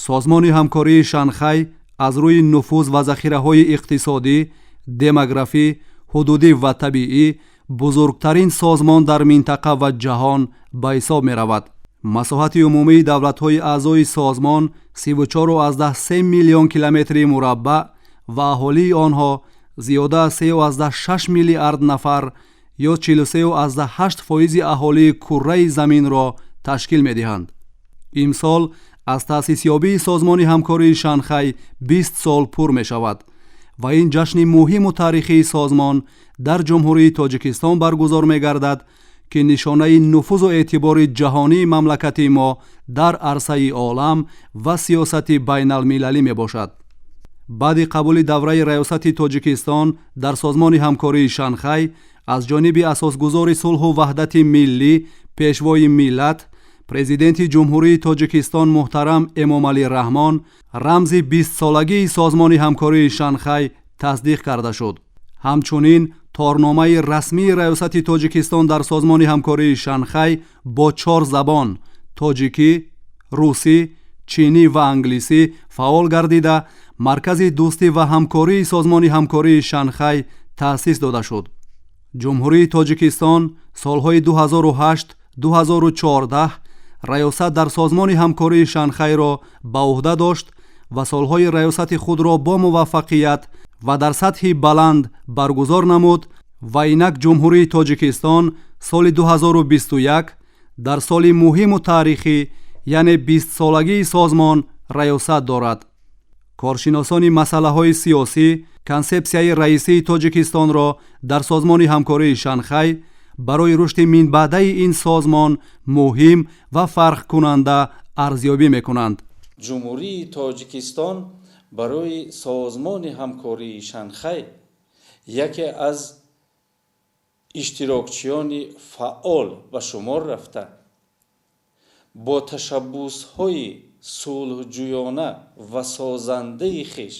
Созмони ҳамкории Шанхай аз рӯи нуфуз ва захираҳои иқтисодӣ, демографӣ, ҳудудӣ ва табиӣ бузургтарин созмон дар минтақа ва ҷаҳон ба ҳисоб меравад. Масоҳати умумии давлатҳои аъзои созмон 34,3 миллион километри мураббаъ ва аҳолии онҳо зиёда аз 3,6 миллиард нафар ё 43,8% аҳолии курраи заминро ташкил медиҳанд. Имсол аз таъсисёбии Созмони ҳамкории Шанхай 20 сол пур мешавад ва ин ҷашни муҳиму таърихии созмон дар Ҷумҳурии Тоҷикистон баргузор мегардад, ки нишонаи нуфузу эътибори ҷаҳонии мамлакати мо дар арсаи олам ва сиёсати байналмилалӣ мебошад. Баъди қабули давраи раёсати Тоҷикистон дар Созмони ҳамкории Шанхай аз ҷониби асосгузори сулҳу ваҳдати миллӣ, Пешвои миллат, Президенти Ҷумҳурии Тоҷикистон муҳтарам Эмомалӣ Раҳмон рамзи бистсолагии Созмони ҳамкории Шанхай тасдиқ карда шуд. Ҳамчунин торномаи расмии раёсати Тоҷикистон дар Созмони ҳамкории Шанхай бо чор забон: тоҷикӣ, русӣ, чинӣ ва англисӣ фаъол гардида, Маркази дӯстӣ ва ҳамкории Созмони ҳамкории Шанхай таъсис дода шуд. Ҷумҳурии Тоҷикистон солҳои 2008 2014 раёсат дар Созмони ҳамкории Шанхайро ба уҳда дошт ва солҳои раёсати худро бо муваффақият ва дар сатҳи баланд баргузор намуд. Ва инак Ҷумҳурии Тоҷикистон соли 2021 дар соли муҳиму таърихӣ, яъне бистсолагии созмон, раёсат дорад. Коршиносони масъалаҳои сиёсӣ консепсияи раисии Тоҷикистонро дар Созмони ҳамкории Шанхай барои рушди минбаъдаи ин созмон муҳим ва фарқкунанда арзёбӣ мекунанд. Ҷумҳурии Тоҷикистон барои Созмони ҳамкории Шанхай яке аз иштирокчиёни фаъол ба шумор рафта, бо ташаббусҳои сулҳҷӯёна ва созандаи хеш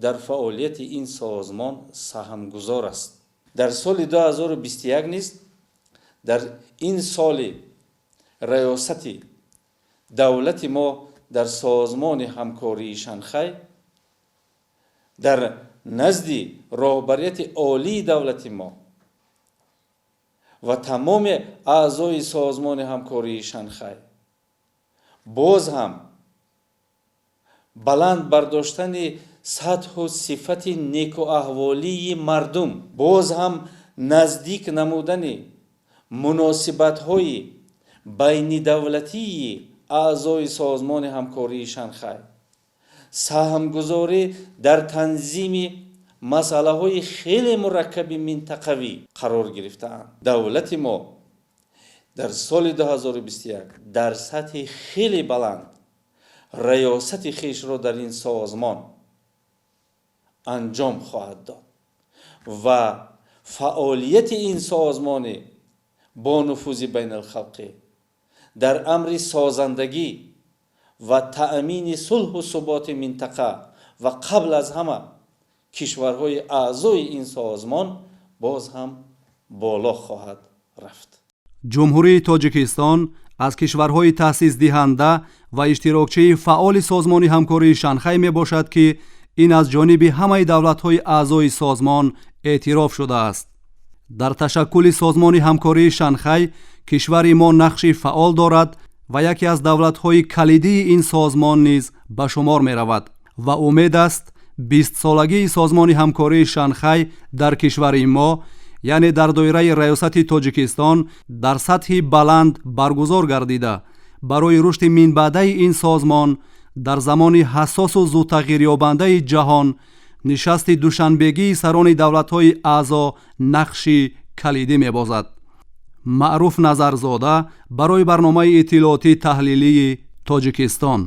дар фаъолияти ин созмон саҳмгузор аст. Дар соли 2021 низ, дар ин соли раёсати давлати мо дар Созмони ҳамкории Шанхай, дар назди роҳбарияти олии давлати мо ва тамоми аъзои Созмони ҳамкории Шанхай боз ҳам баланд бардоштани сатҳу сифати некуаҳволии мардум, боз ҳам наздик намудани муносибатҳои байнидавлатии аъзои Созмони ҳамкории Шанхай, саҳмгузорӣ дар танзими масъалаҳои хеле мураккаби минтақавӣ қарор гирифтаанд. Давлати мо дар соли 2021 дар сатҳи хеле баланд раёсати хешро дар ин созмон анҷом хоҳад дод ва фаъолияти ин созмони бо нуфузи байналхалқӣ дар амри созандагӣ ва таъмини сулҳу суботи минтақа ва қабл аз ҳама кишварҳои аъзои ин созмон боз ҳам боло хоҳад рафт. Ҷумҳурии Тоҷикистон аз кишварҳои таъсисдиҳанда ва иштирокчии фаъоли Созмони ҳамкории Шанхай мебошад, ки ин аз ҷониби ҳамаи давлатҳои аъзои созмон эътироф шудааст. Дар ташаккули Созмони ҳамкории Шанхай кишвари мо нақши фаъол дорад ва яке аз давлатҳои калидии ин созмон низ ба шумор меравад. Ва умед аст, бистсолагии Созмони ҳамкории Шанхай дар кишвари мо, яъне дар доираи раёсати Тоҷикистон, дар сатҳи баланд баргузор гардида, барои рушди минбаъдаи ин созмон дар замони ҳассосу зудтағйирёбандаи ҷаҳон нишасти душанбегии сарони давлатҳои аъзо нақши калидӣ мебозад. Маъруф Назарзода барои барномаи иттилоотӣ таҳлилии Тоҷикистон.